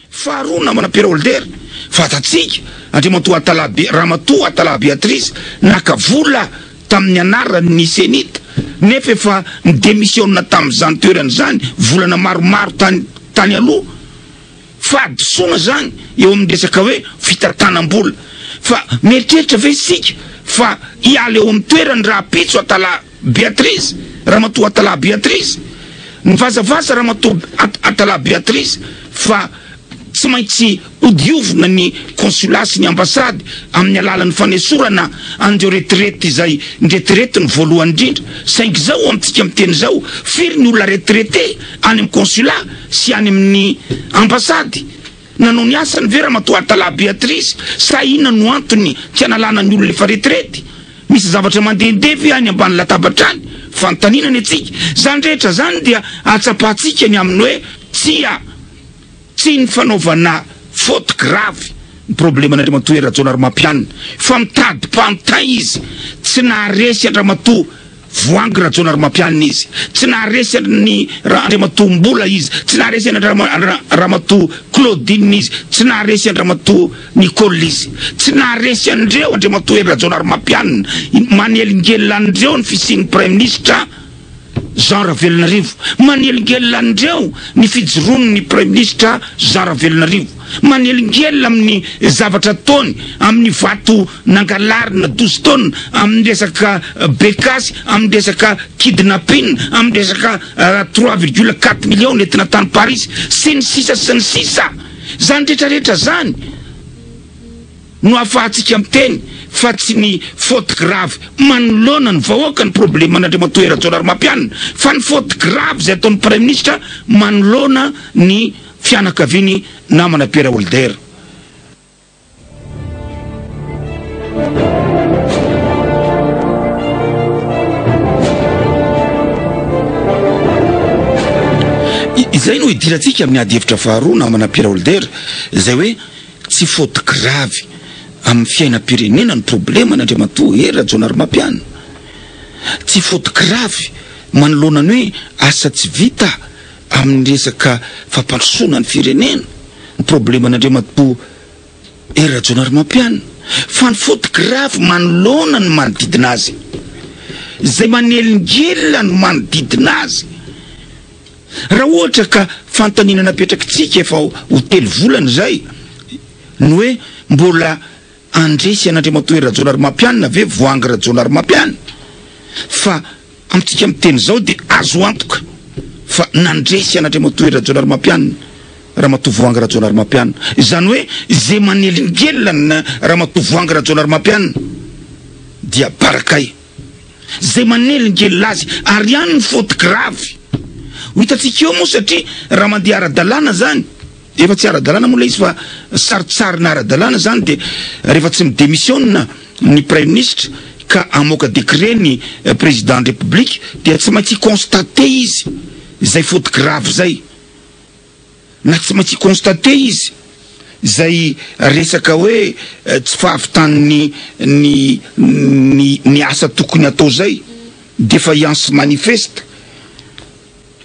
Faharoa namana Pierre Holder, fantatsika, Andriamatoa Atallah Be, Ramatoa Atallah Beatrice naka vola tamin'ny anaran'ny Cenit nefa efa ni-demisiona tamin'izany toerana izany volana maromaro tany tany aloha. Fahadisoana izany eo amin'ny resaka hoe fitantanam-bola. Fa mieritreritra ve isika fa hiala eo amin'ny toerany rahampitso Atallah Beatrice, Ramatoa Atallah Beatrice? Nivazavaza Ramatoa Atallah Beatrice fa tsy maintsy hodiovina ny consulat sy ny ambassade amin'ny alalan'ny fanesorana an'ireo retraite izay niretraite ny voalohany indrindra. Saingy izao amintsika miteny izao, firy ny olona retraite any amin'ny consulat sy any amin'ny ambassade? Nanao ny asany ve Ramatoa Atallah Beatrice sa inona no antony tsy analana ny olona efa retraite? Misy zavatra mandehandeha ve any ambany latabatra any? Fanontaniana ny antsika. Izany rehetra izany dia ahatsapantsika ny amin'ny hoe tsia, tsy ny fanaovana faute grave ny probleman'Andriamatoa Hery Rajaonarimampianina fa mitady pantin izy, tsy naharesy an-dRamatoa Voahangy Rajaonarimampianina izy, tsy naharesy an'i Andriamatoa Mbola izy, tsy naharesy an Ramatoa Claudine izy, tsy naharesy an-dRamatoa Nicole izy, tsy naharesy an'ireo Andriamatoa Hery Rajaonarimampianina, manelingelina an'ireo ny fisian'ny Praiminisitra Jean Ravelonarivo, manelingelina an'ireo ny fijoroan'ny Praiminisitra Jean Ravelonarivo, manelingelina amin'ny zavatra ataony, amin'ny vato nangalarina 12 tonnes, amin'ny resaka bekasy, amin'ny resaka kidnapping, amin'ny resaka 3,4 millions nentina tany Paris, sy ny sisa sy ny sisa. Izany rehetra rehetra izany no ahafahantsika miteny fa tsy ny faute grave manoloana ny vahoaka ny probleman'Andriamatoa Hery Rajaonarimampianina fa ny faute grave izay ataon'ny Praiminisitra manoloana ny fianakaviany namana Pierre Holder. Izay no hidirantsika amin'ny ady hevitra faharoa namana Pierre Holder, izay hoe tsy faute grave amin'ny fiainam-pirenena ny probleman'Andriamatoa Hery Rajaonarimampianina. Tsy faute grave manoloana ny hoe asa tsy vita amin'ny resaka fampandrosoana ny firenena ny probleman'Andriamatoa Hery Rajaonarimampianina fa ny faute grave manoloana ny manodidina azy, izay manelingelina ny manodidina azy. Raha ohatra ka fanontaniana napetrakitsika efa ho telo volana izay ny hoe mbola handresy an'Andriamatoa Hery Rajaonarimampianina ve Voahangy Rajaonarimampianina? Fa amintsika miteny izao dia azo antoka fa nandresy an'Andriamatoa Hery Rajaonarimampianina Ramatoa Voahangy Rajaonarimampianina. Izany hoe izay manelingelina ny Ramatoa Voahangy Rajaonarimampianina dia barakay. Izay manelingelina azy ary ihany ny faute grave. Ho hitantsika eo moa satria raha mandeha ara-dalàna izany, efa tsy ara-dalàna moa ilay izy fa sarintsarina ara-dalàna izany dia rehefa tsy mi-démissionne ny praiminisitra ka hamoaka décret ny président ny république dia tsy maintsy hi-constater izy izay faute grave izay. Na tsy maintsy hi-constater izy izay resaka hoe tsy fahavitan'ny ny ny ny asa tokony atao izay, défaillance manifeste,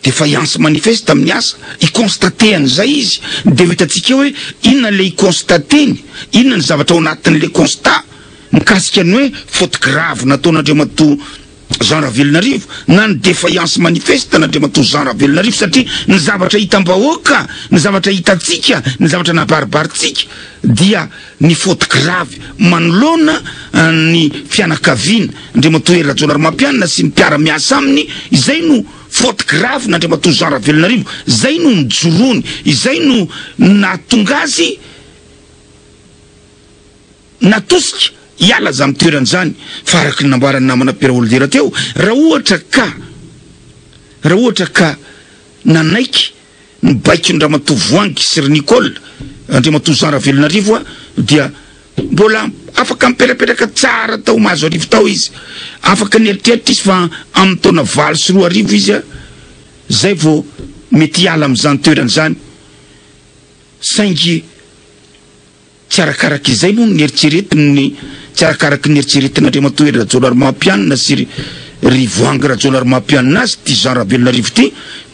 défaillance manifeste amin'ny asa, hi-constater an'izay izy, dia ho hitantsika eo hoe inona ilay hi-constater-ny, inona ny zavatra ao anatin'ilay constat mikasika ny hoe faute grave nataon'Andriamatoa Jean Ravelonarivo na ny défaillance manifeste an'Andriamatoa Jean Ravelonarivo satria ny zavatra hitam-bahoaka, ny zavatra hitantsika, ny zavatra nabaribarintsika dia ny faute grave manoloana ny fianakaviana Andriamatoa Hery Rajaonarimampianina sy ny mpiara-miasa aminy, izay no faute grave n'Andriamatoa Jean Ravelonarivo, izay no nijoroany, izay no nahatonga azy Natosika hiala izany toerana izany fa araka ny nambaran'ny namana Pierre Holder teo, raha ohatra ka raha ohatra ka nanaiky ny baikon'i Ramatoa Voahangy sy ry Nicole, Andriamatoa Jean Ravelonarivo dia mbola afaka mipetrapetraka tsara tao Mahazoarivo tao izy. Afaka nieritreritra izy fa amin'ny taona 2008 izy izay vao mety hiala amin'izany toerana izany saingy Tsy arakaraka izay moa no nieritreretiny, tsy arakaraky ny nieritreretin'Andriamatoa Hery Rajaonarimampianina sy ry ry Voahangy Rajaonarimampianina azy ity Jean Ravelonarivo ity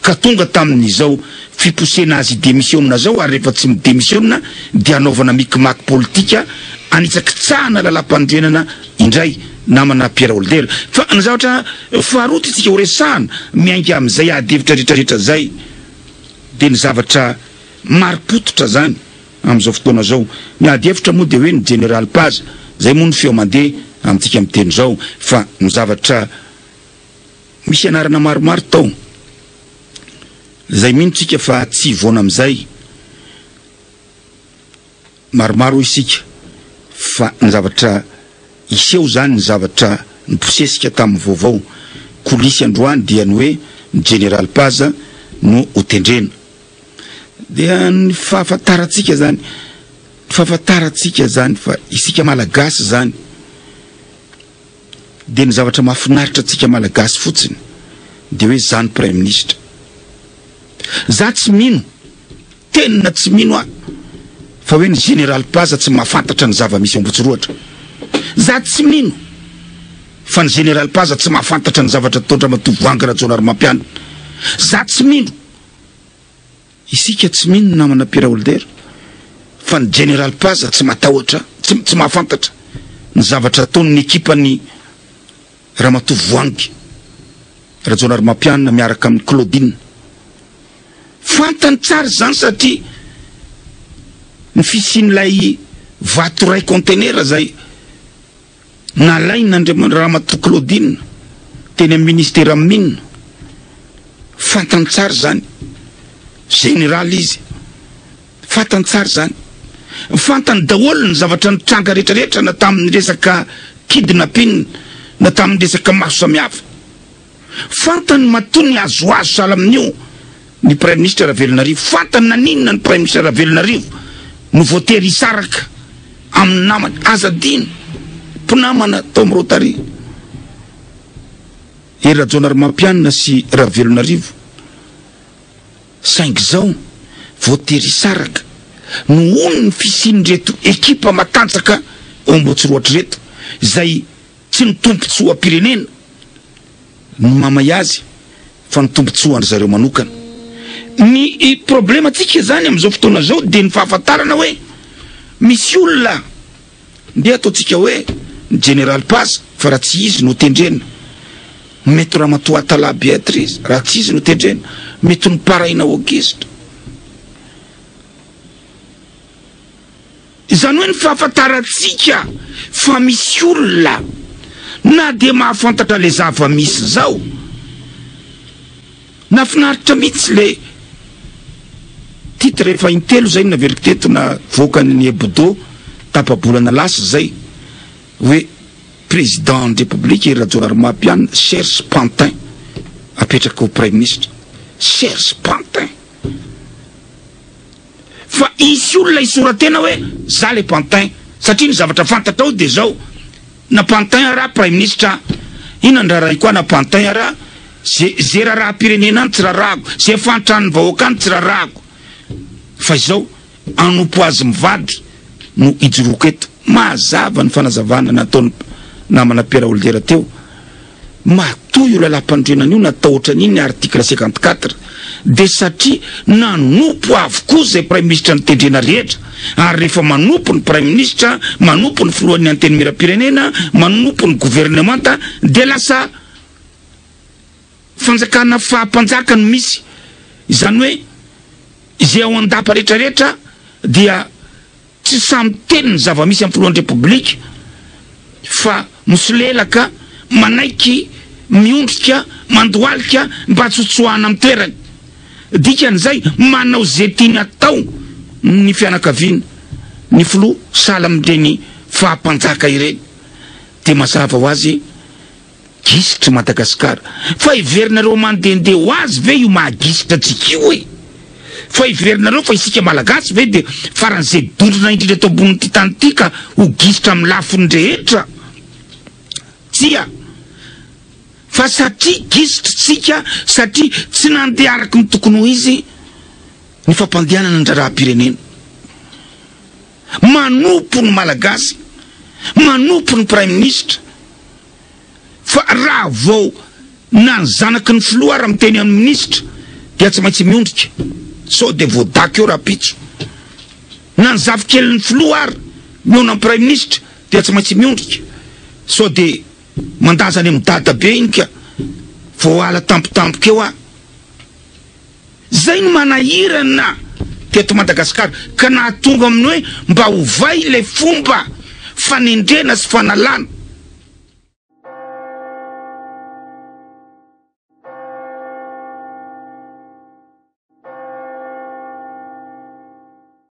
ka tonga tamin'izao. fiposena azy hidemisiona zao, ary rehefa tsy midemisiona dia hanaovana micmac politika hanitsakitsahana lalàmpanorenana indray namana Pierre Houlder. Fa ny zavatra faharoa tiantsika ho resahana miainga amin'izay ady hevitra rehetrarehetra izay dia ny zavatra marim-pototra zany amin'izao fotoana izao. Ny ady hevitra moa dia hoe ny Jeneraly Paza, izay moa ny feo mandeha amintsika miteny izao, fa ny zavatra misy anarana maromaro tao izay mino tsika fa tsy hivoana amin'izay maromaro hoy isika, fa ny zavatra hiseho izany, ny zavatra nibosesika tamin'ny vaovao coulisses androany dia ny hoe ny Jeneraly Paza no hotendrena. Dia ny fahafantarantsika izany, ny fahafantarantsika izany fa isika Malagasy izany dia ny zavatra mahafinaritra antsika Malagasy fotsiny dia hoe za ny Praiminisitra. Za tsy mino, tena tsy mino aho fa hoe ny Général Paza tsy mahafantatra ny zava-misy ao Ambotsirohatra. Za tsy mino fa ny Général Paza tsy mahafantatra ny zavatra ataon-dRamatoa Voahangy Rajaonarimampianina. Za tsy mino. Isika tsy mino namana Pierre Holder fa ny Général Paza tsy matahotra, tsy tsy mahafantatra ny zavatra ataon'ny ekipan'i Ramatoa Voahangy Rajaonarimampianina miaraka amin'i Claudine. Fantany tsara izany satria ny fisian'ilay vato iray conteneur izay nalain'Andriamanitra Ramatoa Claudine teny amin'ny ministera mine, fantany tsara izany, général izy, fantany tsara izany, fantany daholo ny zavatra nitranga rehetrarehetra na tamin'ny resaka kidnapping na tamin'ny resaka maro samihafa. Fantany matoa nihazohazo sahala amin'io ny Praiminisitra Ravelonarivo. Fantany naninona ny Praiminisitra Ravelonarivo no voatery hisaraka amin'ny namany. Aza adino, mpinamana tao amin'ny Rotary, Hery Rajaonarimampianina sy Ravelonarivo. Saingy izao voatery hisaraka nohon'ny fisian'ireto ekipa matanjaka ao Ambohitsirohatra ireto izay Tsy ny tombontsoam-pirenena no mamay azy fa ny tombontsoan-dry zareo manokana. Ny problemantsika izany amin'izao fotoana izao dia ny fahafantarana hoe misy olona, ndeha ataontsika hoe ny Jeneraly Paz fa raha tsy izy no tendrena, mety Ramatoa Atallah Beatrice raha tsy izy no tendrena, mety ny Paraina Auguste. Izany hoe ny fahafantarantsika fa misy olona na dia mahafantatra le zava-misy zao. Nahafinaritra mihitsy le titre efa intelo zay no naveriko teto navoakany ny Hebdo tapa-bolana lasa zay hoe Président ny République Hery Rajaonarimampianina cherche pantin apetraka ho Praiminisitra. Cherche pantin. Fa hisy olona hisora-tena hoe za le pantin satria ny zavatra fantatrao dia zao, na pantin ara praiminisitra inona ny raharahiko ahy na pantin ara ze ze raharaham-pirenena any tsy raharahako, ze fahantran'ny vahoaka any tsy raharahako fa izao hanompo azy mivady no ijoroako eto. Mazava ny fanazavana nataon'ny namana Pierre Holder teo. Matoa io lalàmpanorenana io natao ohatran'iny ny article 54 dia satria nanompo avokoa izay praiminisitra notendrena rehetra ary rehefa manompo ny praiminisitra, manompo ny filohan'ny antenimierampirenena, manompo ny governemanta dia lasa fanjakana faha-mpanjaka no misy. Izany hoe izay ao an-dapa rehetrarehetra dia Tsy sahy miteny ny zava-misy amin'ny filohan'ny Repoblika fa misolelaka, manaiky, miondrika, mandohalika mba tsy ho tsoahana amin'ny toerany. Dikan'izay, manao izay tiany atao ny fianakaviana, ny filoha sahala amin'ireny faha-mpanjaka ireny. Dia mazava ho azy gisitry Madagascar. Fa heverinareo mandehandeha ho azy ve io maha gisitra antsika io e? Fa heverinareo fa isika Malagasy ve dia faran'izay dondrona indrindra eto ambonin'ity tany ity ka ho gisitra amin'ny lafiny rehetra? Tsia. Fa satria gisitra isika, satria tsy nandeha araka ny tokony ho izy ny fampandehanana ny raharaham-pirenena. Manompo ny Malagasy, manompo ny Praiminisitra. Fa raha vao na ny zanaky ny filoha ara miteny amin'ny minisitra dia tsy maintsy miondrika. Sao dia voadaka eo rahampitso. Na ny zafikelin'ny filoha ary mihaona amin'ny praiminisitra dia tsy maintsy miondrika. Sao dia mandaza any amin'ny dadabe iny ka voaala tampotampoka eo aho. Zay no manahirana teto Madagasikara ka nahatonga amin'ny hoe mba ovay ilay fomba fanendrena sy fanalana.